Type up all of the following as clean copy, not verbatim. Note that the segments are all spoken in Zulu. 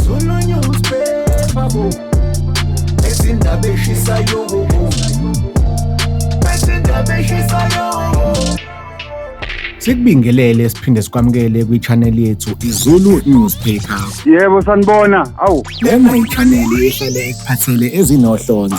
Zulu newspaper bo. Ezindaba eshisayo bo. Ezindaba eshisayo. Sikubingelele siphinde sikwamukele kwi-channel yethu iZulu Newspaper. Yebo sanibona. Awu. Lena i-channel ehlale ekuphathele ezinohlonze.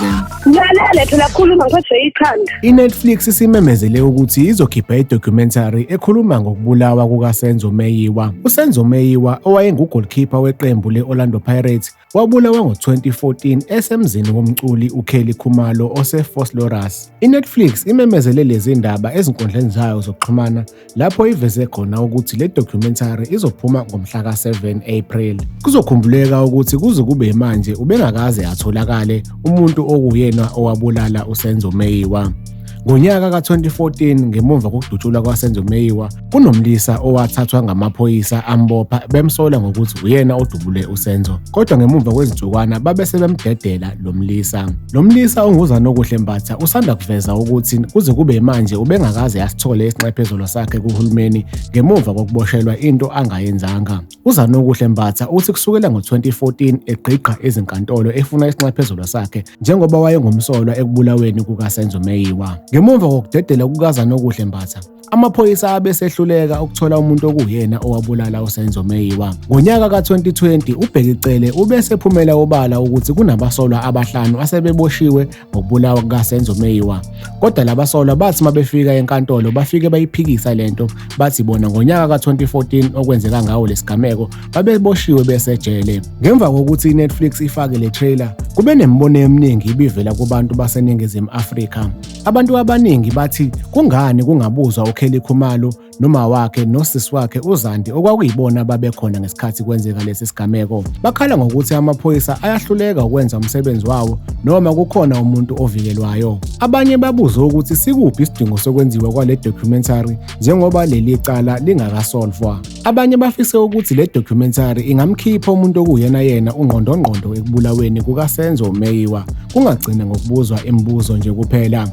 Ngilalele phela khuluma ngiphethwe ikhanda. I-Netflix isimemezele ukuthi izokhipha i-documentary ekhuluma ngokubulawa kukaSenzo Meyiwa. USenzo Meyiwa owayengu-goalkeeper weqembu le-Orlando Pirates wabulawa ngo-2014 esemzini womculi uKelly Khumalo ose-Vosloorus. I-Netflix imemezele lezi ndaba ezinkundleni zayo zokuxhumana lapho iveze khona ukuthi le documentary izophuma ngomhla ka-7 April. Kuzokhumbuleka ukuthi kuze kube manje ubengakaze atholakale umuntu okuyena owabulala uSenzo Meyiwa. Ngonyaka ka-2014 ngemuva kokudutshulwa kwaSenzo Meyiwa, kunomlisa owathathwa ngamaphoyisa ambopha bemsola ngokuthi uyena odubule uSenzo. Kodwa ngemuva kwezinsukwana babe sebemdedela lo mlisa. Lo mlisa onguZanokuhle Mbatha usanda kuveza ukuthi kuze kube manje ubengakaze asithole isinxephezelo sakhe kuhulumeni ngemuva kokuboshelwa into angayenzanga. UZanokuhle Mbatha uthi kusukela ngo-2014 egqigqa ezinkantolo efuna isinxephezelo sakhe njengoba wayengumsolwa ekubulaweni kukaSenzo Meyiwa. Ngemuva kokudedela kukaZanokuhle Mbatha, amaphoyisa abesehluleka ukuthola umuntu okuyena owabulala uSenzo Meyiwa. Ngonyaka ka-2020 uBheki Cele ubesephumela obala ukuthi kunabasolwa abahlanu asebeboshiwe ngokubulawa kukaSenzo Meyiwa. Kodwa labasolwa bathi uma befika enkantolo bafike bayiphikisa lento, bathi bona ngonyaka ka-2014 okwenzeka ngawo lesigameko babeboshiwe besejele. Ngemva kokuthi i-Netflix ifake le trailer, kube nemibono eminingi ibivela kubantu baseNingizimu Afrika. Abantu abaningi bathi kungani kungabuzwa uKelly Khumalo noma wakhe nosisi wakhe uZandi okwakuyibona ababekhona ngesikhathi kwenzeka lesi sigameko. Bakhala ngokuthi amaphoyisa ayahluleka ukwenza umsebenzi wawo noma kukhona umuntu ovikelwayo. Abanye babuze ukuthi sikuphi isidingo sokwenziwa kwale documentary njengoba leli cala lingakasolvwa. Abanye bafise ukuthi le documentary ingamkhipha umuntu okuyena yena ungqondongqondo ekubulaweni kukaSenzo Meyiwa, kungagcina ngokubuzwa imibuzo nje kuphela.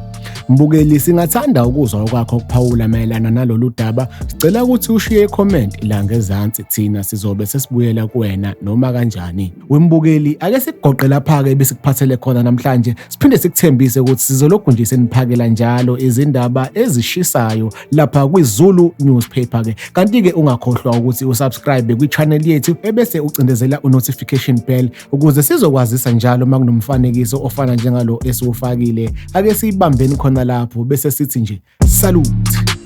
Mbukeli, singathanda ukuzwa okwakho ukuphawula mayelana nalolu daba. Sicela ukuthi ushiye i-comment la ngezansi, thina sizobe sesibuyela kuwena noma kanjani. Wembukeli, ake sikugoqe lapha-ke ebesikuphathele khona namhlanje, siphinde sikuthembise ukuthi sizolokhu nje seniphakela njalo izindaba ezishisayo lapha kwiZulu Newspaper ke. Kanti-ke ungakhohlwa ukuthi usubscribe kwi-channel yethu ebese ucindezela u-notification bell ukuze sizokwazisa njalo uma kunomfanekiso ofana njengalo esiwufakile. Ake siyibambeni khona lapho bese sithi nje salute.